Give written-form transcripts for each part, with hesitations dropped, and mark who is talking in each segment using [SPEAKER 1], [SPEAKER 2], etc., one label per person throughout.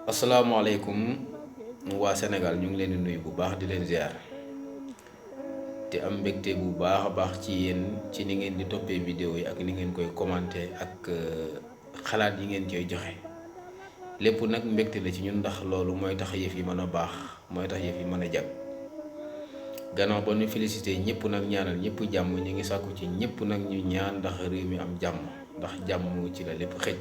[SPEAKER 1] asalaamaaleykum waa Sénégal ñu ngi leen di nuyu bu baax di leen ziar te am mbégte bu baax a baax ci yéen ci ni ngeen di toppee vidéo yi ak ni ngeen koy commenter ak xalaat yi ngeen koy joxe lépp nag mbégte la ci ñun ndax loolu mooy tax yëf yi mën a baax mooy tax yëf yi mën a jag gannaaw ba ñu félicité ñëpp nag ñaanal ñëpp jàmm ñu ngi sàkku ci ñëpp nag ñu ñaan ndax réew mi am jàmm ndax jàmm ci la lépp xëj.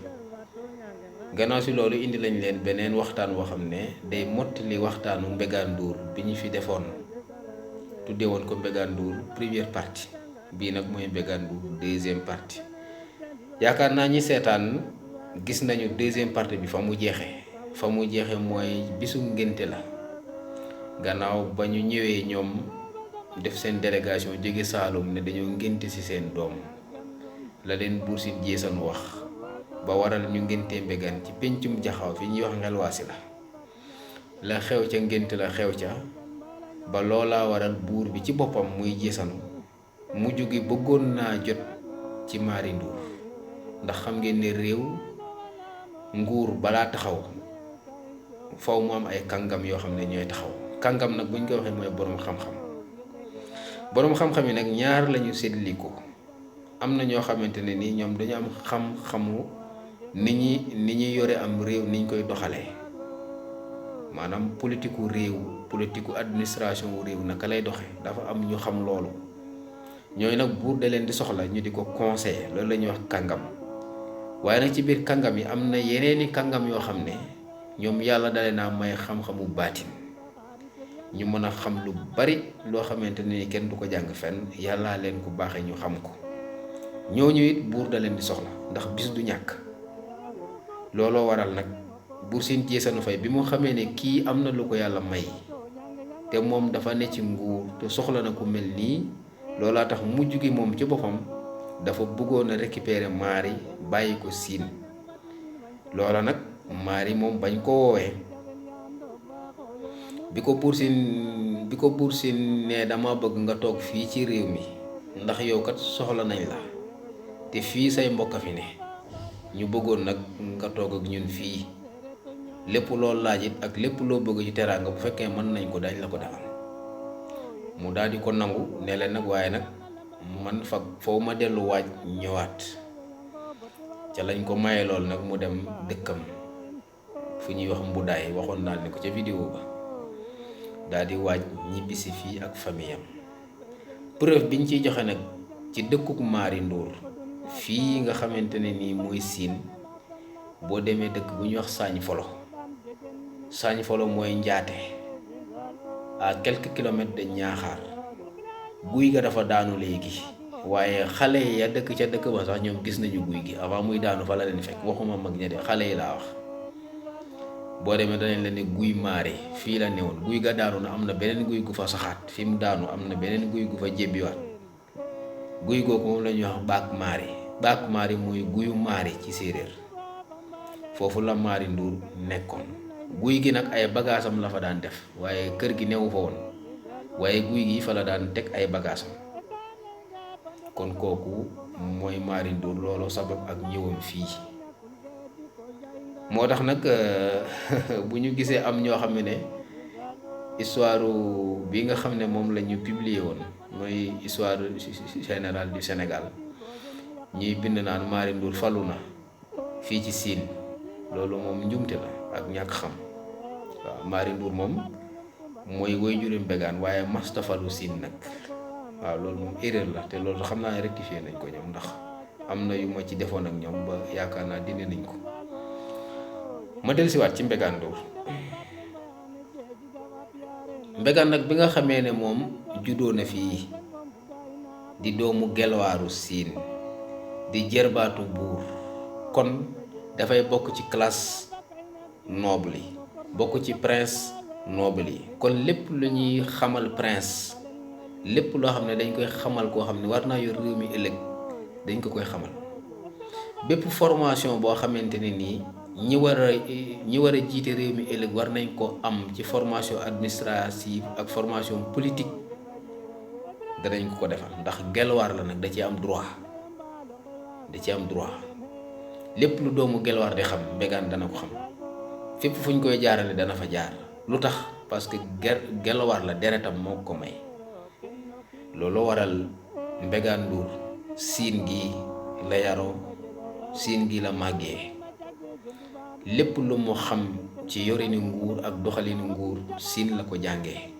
[SPEAKER 1] gannaaw si loolu indi lañ leen beneen waxtaan woo xam ne day mottali waxtaanu Mbégane Ndour bi ñu fi defoon tuddee woon ko Mbégane Ndour première partie bii nag mooy Mbégane Ndour deuxième partie yaakaar naa ñi seetaan gis nañu deuxième partie bi fa mu jeexe mooy bisu ngénte la gannaaw ba ñu ñëwee ñoom def seen délégation jóge Saalum ne dañoo ngénte ci seen doom la leen Buur Sine Diéssane wax ba waral ñu ngéntee Mbégane ci péncum jaxaw fi ñuy wax Ngelwaasi la xew ca ngénte la xew ca ba loolaa waral buur bi ci boppam muy Diéssane mu jóge bëggoon naa jot ci Mari Ndour ndax xam ngeen ne réew nguur balaa taxaw faw mu am ay kàngam yoo xam ne ñooy taxaw kàngam nag buñ ko waxee mooy boroom xam-xam yi nag ñaar lañu séddliko am na ñoo xamante ne ni ñoom dañu am xam-xamu ni ñuy yore am réew ni ñu koy doxalee maanaam politiku réew politiku administration wu réew naka lay doxe dafa am ñu xam loolu ñooy nag buur da leen di soxla ñu di ko conseiller loolu la ñuy wax kàngam waaye nag ci biir kàngam yi am na yeneeni kàngam yoo xam ne ñoom yàlla dale naa may xam-xamu baatin ñu mën a xam lu bari loo xamante ne ni kenn du ko jàng fenn yàllaa leen ko baaxee ñu xam ko ñooñu it buur da leen di soxla ndax bis du ñàkk looloo waral nag Buur Sine Diéssane Faye bi mu xamee ne kii am na lu ko yàlla may te moom dafa ne ci nguur te soxla na ku mel nii loolaa tax mujj gi moom ci boppam dafa bëggoon a récupérer Mari bàyyi ko Siin loola nag Mari moom bañ ko woowee bi ko Buur Sine ne dama bëgg nga toog fii ci réew mi ndax yow kat soxla nañ la te fii say mbokk fi ne ñu bëggoon nag nga toog ak ñun fii lépp loolu laaj it ak lépp loo bëgg ci teraanga bu fekkee mën nañ ko dañ la ko defal mu daal di ko nangu ne leen nag waaye nag man foofu ma dellu waaj ñëwaat ca lañ ko maye lool nag mu dem dëkkam fu ñuy wax Mbudaay waxoon naa ne ko ca vidéo ba daal di waaj ñibbisi fii ak famille am preuve biñ ciy joxe nag ci dëkkuk Mari Ndour fii nga xamante ne nii mooy Siin boo demee dëkk bu ñuy wax Sagne Folo mooy Njaate à quelques kilomètres de Ñaaxaar guy ga dafa daanu léegi waaye xale ya dëkk ca dëkk ba sax ñoom gis nañu guy gi avant muy daanu fa la leen fekk waxuma mag ña de xale yi laa wax boo demee danañ la ne guy Mari fii la newoon guy ga daanu na am na beneen guy gu fa saxaat fi mu daanu am na beneen guy gu fa jébbiwaat guy googu moom la ñuy wax Baak Mari mooy guyu Mari ci séeréer foofu la Mari Ndour nekkoon guy gi nag ay bagaasam la fa daan def waaye kër gi newu fa woon waaye guy gi fa la daan teg ay bagaasam kon kooku mooy Mari Ndour loolu sabab ak ñëwam fii moo tax nag bu ñu gisee am ñoo xam ne histoire bi nga xam ne moom la ñu publier woon mooy histoire générale du Sénégal ñuy bind naan Mari Ndour falu na fii ci Siin loolu moom njumte la ak ñàkk xam waaw Mari Ndour moom mooy waajuru Mbégane waaye masta falu Siin nag waaw loolu moom erreur la te loolu xam naa ne rectifier nañ ko ñoom ndax am na yu ma ci defoon ak ñoom ba yaakaar naa dindi nañ ko ma dellusiwaat ci Mbégane Ndour Mbégane nag bi nga xamee ne moom juddoo na fii di doomu gelwaaru Siin di jërbaatu buur kon dafay bokk ci classe noble yi bokk ci prince noble yi kon lépp lu ñuy xamal prince lépp loo xam ne dañ koy xamal koo xam ne war naa yor réew mi ëllëg dañ ko koy xamal bépp formation boo xamante ne nii ñi war a jiite réew mi ëllëg war nañ ko am ci formation administrative ak formation politique danañ ko defal ndax gelwaar la nag da ci am droit da ci am droit. lépp lu doomu Guelwaar di xam Mbégaan dana ko xam, fépp fu ñu koy jaarale dana fa jaar. lu tax parce que Guelwaar la deretam moo ko may. loolu waral Mbégaan Ndour siin gi la yaroo, siin gi la màggee. lépp lu mu xam ci yorini nguur ak doxalini nguur siin la ko jàngee.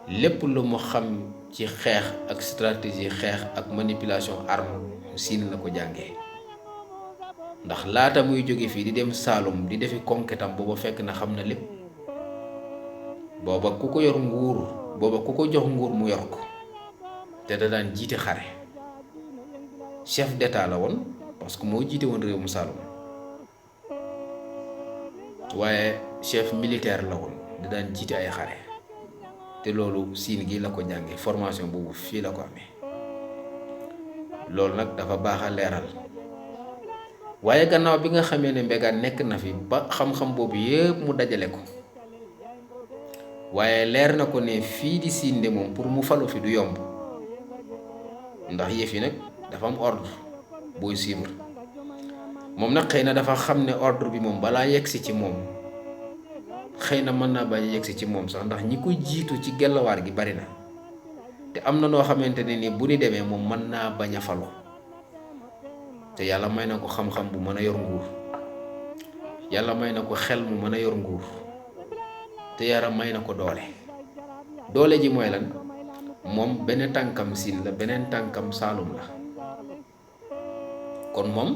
[SPEAKER 1] lépp lu mu xam ci xeex ak stratégie xeex ak manipulation arme siin la ko jàngee. ndax laata muy jóge fii di dem Saalum di defi konketam booba fekk na xam na lépp. booba ku ko yor nguur, booba ku ko jox nguur mu yor ko, te da daan jiite xare. chef d'état la woon parce que moo jiite woon réewum Saalum, waaye chef militaire la woon, da daan jiite ay xare. te loolu siin gi la ko jàngee, formation boobu fii la ko amee. loolu nag dafa baax a leeral. waaye gannaaw bi nga xamee ne Mbégaan nekk na fi ba xam-xam boobu yëpp mu dajale ko, waaye leer na ko ne fii di Siin de moom pour mu falu fi du yomb, ndax yëf yi nag dafa am ordre booy suivre. moom nag xëy na dafa xam ne ordre bi moom balaa yegsi ci moom, xëy na mën naa bañ a yegsi ci moom sax, ndax ñi ko jiitu ci Guelwaar gi bari na. te am na noo xamante ne ni bu ni demee moom mën naa bañ a falu. te yàlla may na ko xam-xam bu mën a yor nguur, yàlla may na ko xel mu mën a yor nguur, te yàlla may na ko doole. doole ji mooy lan? moom benn tànkam Siin la, beneen tànkam Saalum la. kon moom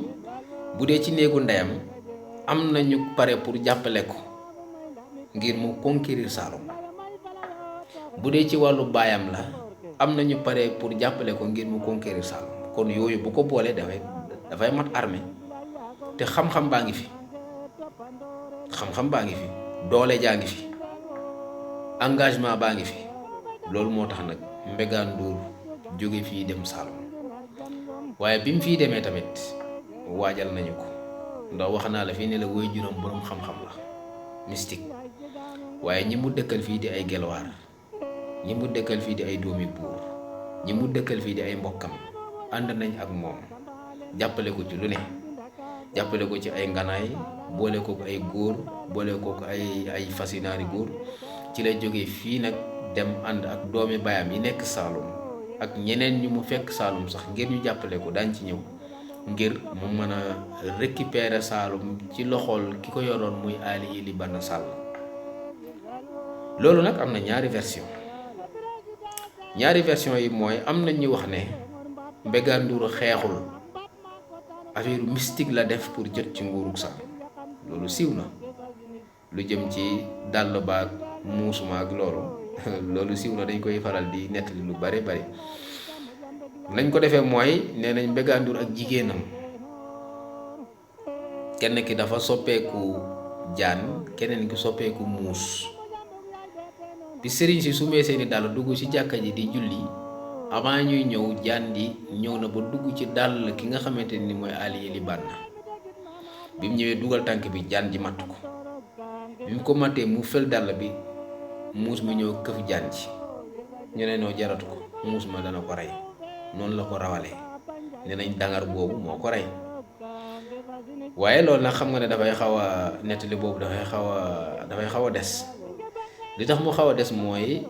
[SPEAKER 1] bu dee ci néegu ndeyam am na ñu pare pour jàppale ko ngir mu conquérir Saalum. bu dee ci wàllu baayam la am na ñu pare pour jàppale ko ngir mu conquérir Saalum. kon yooyu bu ko boolee dafay mat armée. te xam-xam baa ngi fi, xam-xam baa ngi fi, doole jaa ngi fi, engagement baa ngi fi. loolu moo tax nag Mbégaan Ndour jóge fii dem Saalum. waaye bi mu fiy demee tamit waajal nañu ko, ndax wax naa la fii ne la woy juróom boroom xam-xam la, mystique. waaye ñi mu dëkkal fii di ay Guelwaar, ñi mu dëkkal fii di ay doomi buur, ñi mu dëkkal fii di ay mbokkam, ànd nañ ak moom jàppale ko ci lu ne. jàppale ko ci ay nganaay, boole ko ay góor, boole ko ay fasinaari góor. ci la jógee fii nag dem ànd ak doomi baayam yi nekk Saalum ak ñeneen ñu mu fekk Saalum sax ngir ñu jàppale ko. daañ ci ñëw ngir mu mën a récupérer Saalum ci loxol ki ko yoroon muy Ali Yili Banna Sall. loolu nag am na ñaari version yi mooy am na ñu wax ne Mbégaan Ndour xeexul, affaire mystique la def pour jot ci nguurug Saalum. loolu siiw na. lu jëm ci dàll baag muusuma ak loolu siiw na, dañ koy faral di nettali lu bare bari. nañ ko defee mooy nee nañ Mbégaan Ndour ak jigéenam, kenn ki dafa soppeeku jaan, keneen ki soppeeku muus. bi sëriñ si sumee seeni dàll dugg ci jàkka ji di julli, avant ñuy ñëw jaan di ñëw na ba dugg ci dàll ki nga xamante ni mooy Ali Yili Banna. bi mu ñëwee dugal tànk bi, jaan ji matt ko. bi mu ko mattee mu fël dàll bi, muus mi ñëw këf jaan ji. ñu ne noo jaratu ko, muus ma dana ko rey. noonu la ko rawalee. ne nañ dangar boobu moo ko rey. waaye loolu nag xam nga ne dafay xaw a nettali boobu dafay xaw a des. li tax mu xaw a des mooy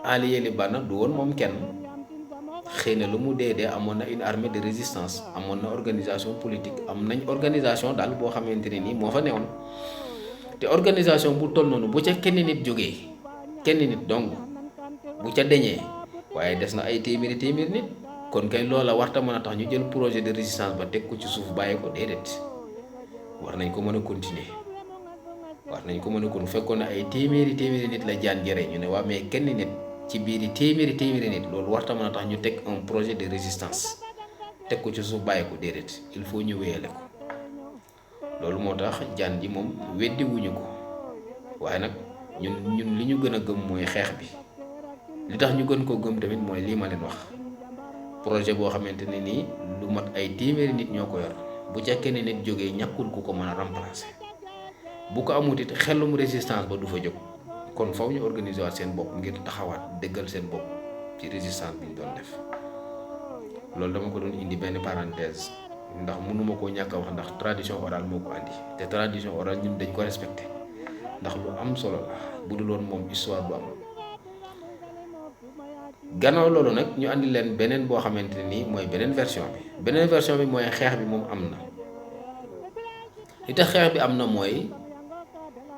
[SPEAKER 1] Ali Yili Banna du woon moom kenn. xëy na lu mu dee amoon na une armée de résistance, amoon na organisation politique, am nañ organisation daal boo xamante ne nii moo fa newoon. te organisation bu toll noonu bu ca kenn nit jógee, kenn nit dong bu ca deñee, waaye des na ay téeméeri nit. kon kay loola warta mën a tax ñu jël projet de résistance ba teg ko ci suuf bàyyi ko. déedéet, war nañ ko mën a continuer. fekkoon na ay téeméeri nit la jaan jëre, ñu ne waa mais kenn nit ci biir téeméeri nit, loolu warta mën a tax ñu teg un projet de résistance teg ko ci suuf bàyyi ko. déedéet, il faut ñu wéyale ko. loolu moo tax jaan ji moom weddi wuñu ko. waaye nag ñun li ñu gën a gëm mooy xeex bi. li tax ñu gën koo gëm tamit mooy lii ma leen wax. projet boo xamante ne nii lu mat ay téeméeri nit ñoo ko yor, bu ca kenn nit jógee ñàkkul ku ko mën a remplacer. bu ko amut it xelum résistance ba du fa jóg. kon faw ñu organiser waat seen bopp ngir taxawaat dëggal seen bopp ci résistance bi ñu doon def. loolu dama ko doon indi benn parenthèse ndax mënuma koo ñàkk a wax ndax tradition orale moo ko andi te tradition orale ñun dañ ko respecté ndax lu am solo la bu dul woon moom histoire bu am. gannaaw loolu nag ñu andi leen beneen boo xamante ni mooy beneen version bi mooy xeex bi moom am na. li tax xeex bi am na mooy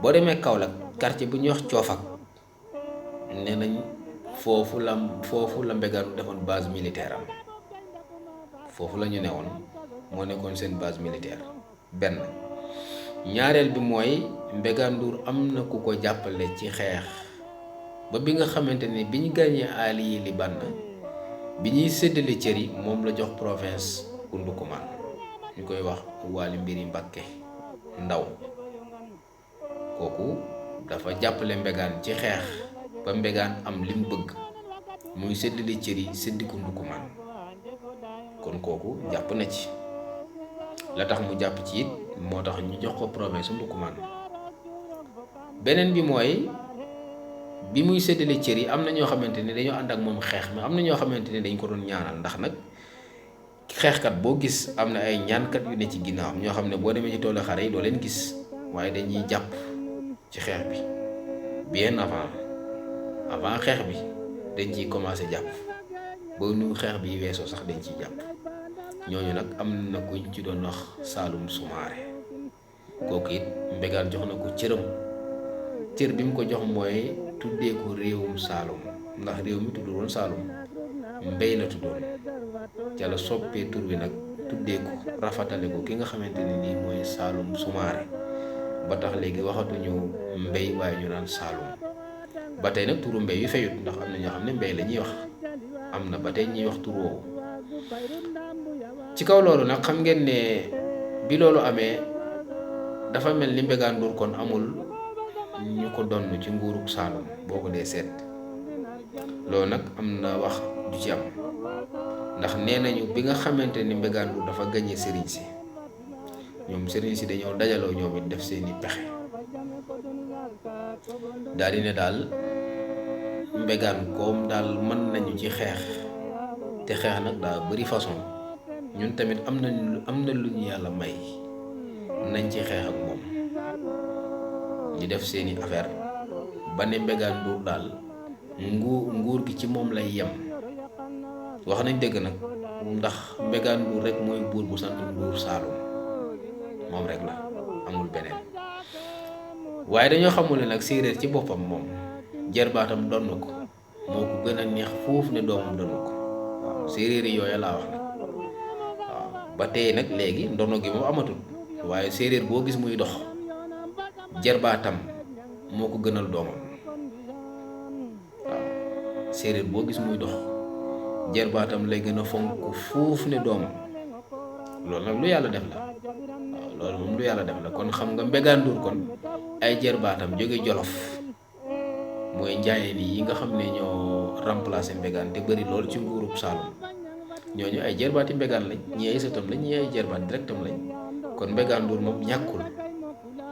[SPEAKER 1] boo demee Kaolack quartier bu ñuy wax Coofak nee nañ foofu la Mbégaanu defoon base militaire am foofu la ñu newoon moo nekkoon seen base militaire benn. ñaareel bi mooy Mbégaan Ndour am na ku ko jàppale ci xeex ba bi nga xamante ni bi ñu gàññee Ali li bann bi ñuy séddale cër yi moom la jox province Kundukumaan ñu koy wax Waali Mbiri Mbàkke Ndaw kooku dafa jàppale Mbégaan ci xeex ba Mbégaan am li mu bëgg muy séddale cër yi séddi Kundukumaan kon kooku jàpp na ci la tax mu jàpp ci it moo tax ñu jox ko province Ndoukoumane. beneen bi mooy bi muy séddale cër yi am na ñoo xamante ni dañoo ànd ak moom xeex mais am na ñoo xamante ni dañ ko doon ñaanal ndax nag xeexkat boo gis am na ay ñaankat yu ne ci ginnaaw ñoo xam ne boo demee ci toolu xare yi doo leen gis waaye dañuy jàpp ci xeex bi bien avant xeex bi dañ ciy commencé jàpp ba nu xeex bi weesoo sax dañ ciy jàpp. ñooñu nag am na kuñ ci doon wax Saalum Sumaare kooku it Mbégaan jox na ko cëram cër bi mu ko jox mooy tuddee ko réewum Saalum ndax réew mi tuddul woon Saalum mbéy la tuddoon ca la soppee tur bi nag tuddee ko rafatale ko ki nga xamante ne nii mooy Saalum Sumaare ba tax léegi waxatuñu mbéy waaye ñu naan Saalum ba tey nag turu mbéy yu feyut ndax am na ñoo xam ne mbéy la ñuy wax am na ba tey ñuy wax tur woowu. ci kaw loolu nag xam ngeen ne bi loolu amee dafa mel ni Mbégaan Ndour kon amul ñu ko donn ci nguurug Saalum boo ko dee seet loolu nag am na wax du ci am ndax nee nañu bi nga xamante ni Mbégaan Ndour dafa gañe sëriñ si ñoom sëriñ si dañoo dajaloo ñoom it def seeni pexe daal di ne daal Mbégaan koom daal mën nañu ci xeex te xeex nag daa bari façon ñun tamit am na lu ñu yàlla may nañ ci xeex ak moom ñu def seeni affaire ba ne Mbégaan Ndour daal nguur gi ci moom lay yem wax nañ dëgg nag ndax Mbégaan Ndour rek mooy buur bu sant Ndour Saalum moom rek la amul beneen waaye dañoo xamul ne nag séeréer ci boppam moom jarbaatam donn ko moo ko gën a neex foofu ne doomam donn ko waaw séeréer yi yooya laa wax nag waaw ba tey nag léegi ndono gi moom amatul waaye séeréer boo gis muy dox jarbaatam moo ko gënal doomam waaw séeréer boo gis muy dox jarbaatam lay gën a fonk foofu ne doomam loolu nag lu yàlla def la waaw loolu moom lu yàlla def la kon xam nga Mbégaan Ndour kon ay jarbaatam jóge Jolof mooy njaayeen yi nga xam ne ñoo remplacé Mbégaan te bëri loolu ci nguurub Saalum ñooñu ay jarbaati Mbégaan lañ ñii ay sëtam lañ ñii ay jarbaat directam lañ kon Mbégaan Ndour moom ñàkkul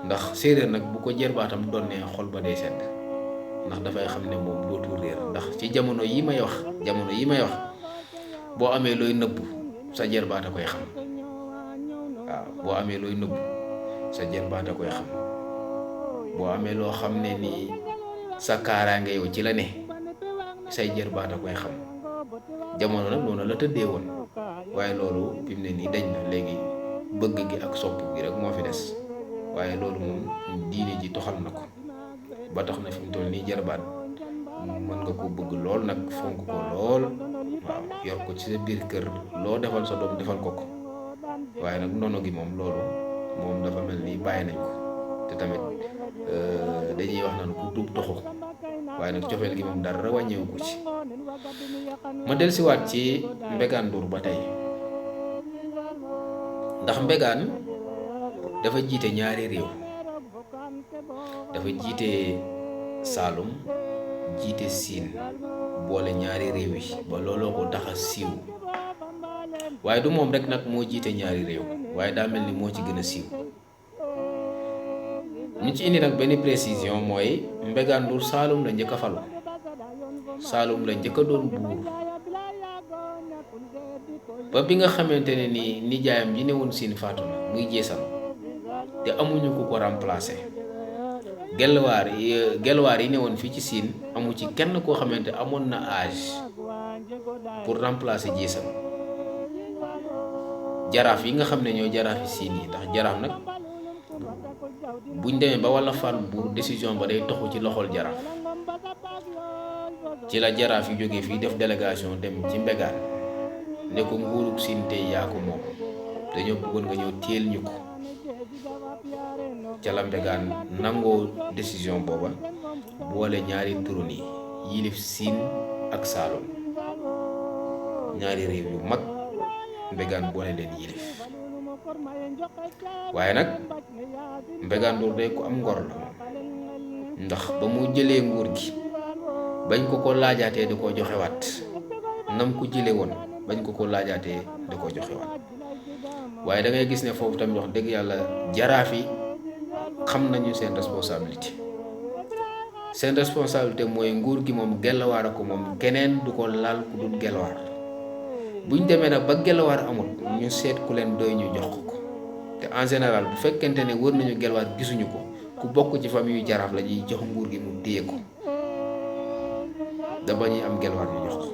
[SPEAKER 1] ndax séeréer nag bu ko jarbaatam donnee xol ba day sedd ndax dafay xam ne moom dootul réer ndax ci jamono yi may wax boo amee looy nëbbu sa jarbaata koy xam waaw boo amee looy nëbbu sa jarbaata koy xam boo amee loo xam ne nii sa kaaraange yow ci la ne say jarbaata koy xam jamono nag noonu la tëddee woon waaye loolu fi mu ne nii dañ na léegi bëgg gi ak sopp gi rek moo fi des waaye loolu moom diine ji toxal na ko ba tax na fi mu toll nii jarbaat mën nga ko bëgg lool nag fonk ko lool waaw yor ko ci sa biir kër loo defal sa doom defal ko waaye nag nono gi moom loolu moom dafa mel ni bàyyi nañ ko te tamit dañuy wax naan ku tuub toxu waaye nag cofeel gi moom dara wàññeewu ko ci. ma dellusiwaat ci Mbégaan Ndour ba tey ndax Mbégaan dafa jiite ñaari réew dafa jiite Saalum jiite Siin boole ñaari réew yi ba looloo ko tax a siiw waaye du moom rek nag moo jiite ñaari réew waaye daa mel ni moo ci gën a siiw. ñu ci indi nag benn précision mooy Mbégaan Ndour Saalum la njëkk a falu Saalum la njëkk a doon buur ba bi nga xamante ne ni nijaayam ji ne woon siin faatu na muy jeesam te amuñu ku ko remplacer. gelwaar yi ne woon fii ci siin amu ci kenn koo xamante amoon na âge pour remplacer jeesam. jaraaf yi nga xam ne ñooy jaraaf yi siin yi, ndax jaraaf nag buñ demee ba walla fal bu décision ba day toxu ci loxol jaraaf, ci la jaraaf yi jógee fii def délégation dem ci Mbégaan ne ko nguurug siin tey yaa ko moom, dañoo bëggoon nga ñëw téel ñu ko. ca la Mbégaan nangoo décision booba boole ñaari turon yi yilif siin ak Saalum, ñaari réew yu mag Mbégaan boole leen yilif. waaye nag Mbégaan Ndour day ku am ngor la, ndax ba mu jëlee nguur gi bañ ko laajaatee da koo joxewaat nam ko jële woon, bañ ko laajaatee da koo joxewaat. waaye da ngay gis ne foofu tamit wax dëgg yàlla jaraaf yi xam nañu seen responsabilité. seen responsabilité mooy nguur gi moom Gelwaar a ko moom, keneen du ko laal ku dul Gelwaar. buñ demee nag ba Gelwaar amul ñu seet ku leen doy ñu jox ko. te en général bu fekkente ne wër nañu Gelwaar gisuñu ko, ku bokk ci famille yu jaraaf la ñuy jox nguur gi mu téye ko, da ba ñuy am Gelwaar ñu jox ko.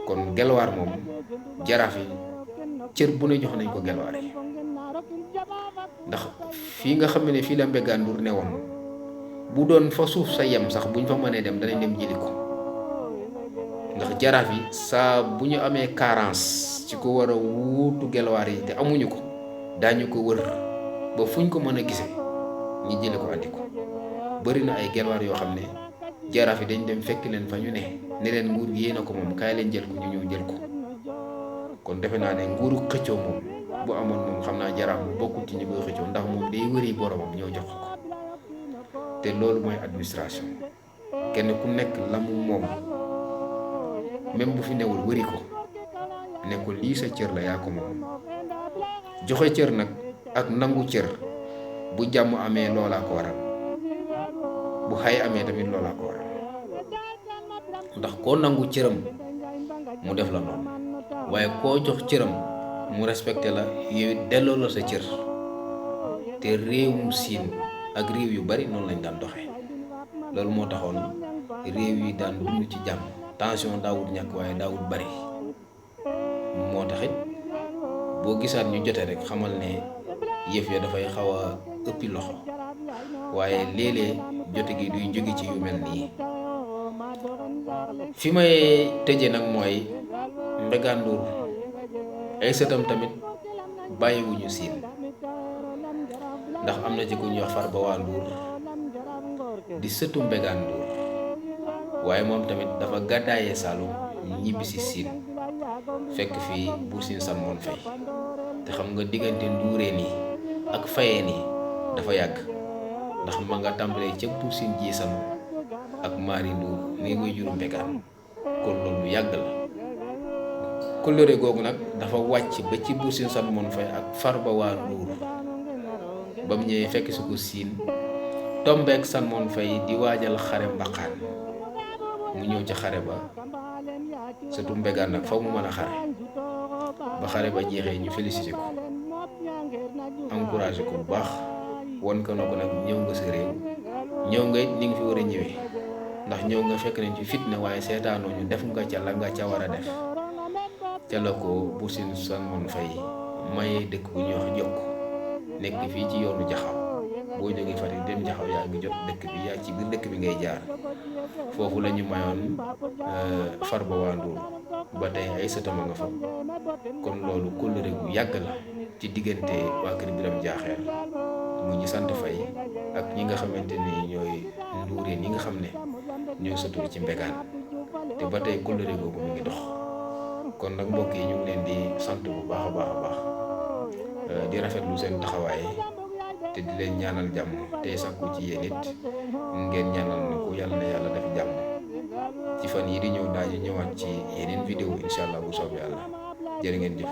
[SPEAKER 1] kon Gelwaar moom jaraaf yi cër bu ne jox nañ ko Gelwaar yi, ndax fii nga xam ne fii la Mbégaan Ndour ne woon bu doon fa suuf sa yem sax buñ fa mënee dem danañ dem jëli ko. ndax jaraaf yi saa bu ñu amee carence ci ko war a wuutu Gelwaar yi te amuñu ko, daañu ko wër ba fuñ ko mën a gisee ñi jële ko andi ko. bëri na ay Gelwaar yoo xam ne jaraaf yi dañ dem fekk leen fa ñu ne leen nguur gi yéen a ko moom, kaay leen jël ko, ñu ñëw jël ko. kon defe naa ne nguuru xëccoo moom bu amoon moom xam naa jaraaf bu bokkul ci ñi koy xëccoo, ndax moom day wëri boromam ñëw jox ko. te loolu mooy administration, kenn ku nekk la mu moom même bu fi newul wëri ko ne ko lii sa cër la yaa ko moom. joxe cër nag ak nangu cër bu jàmm amee loolaa ko waral, bu xay amee tamit loolaa ko waral. ndax koo nangu cëram mu def la noonu, waaye koo jox cëram mu respecté la yow delloo la sa cër. te réewum siin ak réew yu bari noonu lañ daan doxee. loolu moo taxoon réew yi daan dund ci jàmm, tension daawut ñàkk waaye daawut bari. moo taxit boo gisaat ñu jote rek xamal ne yëf ya dafay xaw a ëppi loxo, waaye léeg-léeg jote gi duy jóge ci yu mel nii. fi may tëje nag mooy Mbégaan Ndour ay sëtam tamit bàyyiwuñu siin, ndax am na ci ku ñuy wax Farba Waa Ndour di sëtu Mbégaan Ndour, waaye moom tamit dafa gàddaayee Saalum ñibbi si siin fekk fii Buur Siin Salmon Fay. te xam nga diggante nduureen yi ak fayeen yi dafa yàgg, ndax ma nga tàmbalee ca Buur Siin Jiisan ak Maari Ndour mi muy juru Mbégaan. kon loolu yàgg la. kóllëre googu nag dafa wàcc ba ci Buur Siin Salmon Fay ak Farba Waa Ndour ba mu ñëwee fekk si ko siin tombeek Salmon Fay di waajal xare Mbaxaan. mu ñëw ca xare ba surtout Mbégaan nag faw mu mën a xare ba xare ba jeexee ñu félicité ko, encouragé ko bu baax, won ko na ko nag ñëw nga sa réew, ñëw nga it ni nga fi war a ñëwee, ndax ñëw nga fekk nañ ci fitna waaye seetaanoo ñu, def nga ca la nga ca war a def. ca la ko Buur Siin Salmon Fay mayee dëkk bu ñuy wax Jokk, nekk fii ci yoonu Jaxaw. boo jógee Fatick dem Jaxaw yaa ngi jot dëkk bi, yaa ci biir dëkk bi ngay jaar. foofu la ñu mayoon Farba Waa Ndour ba tey ay sëtam a nga fa. kon loolu kóllëre gu yàgg la ci diggante waa kër Biram Jaaxeer mu ñu sant Fay ak ñi nga xamante ni ñooy nduureen yi nga xam ne ñooy sëtu ci Mbégaan. te ba tey kóllëre googu mu ngi dox. kon nag mbokk yi ñu ngi leen di sant bu baax a baax a baax, di rafetlu seen taxawaay te di leen ñaanal jàmm te sakku ci yéen it ngeen ñaanal na ko, yàlla na yàlla def jàmm. ci fan yi di ñëw daañu ñëwaat ci yeneen vidéo incha allah bu soobee yàlla. jërë ngeen jëf.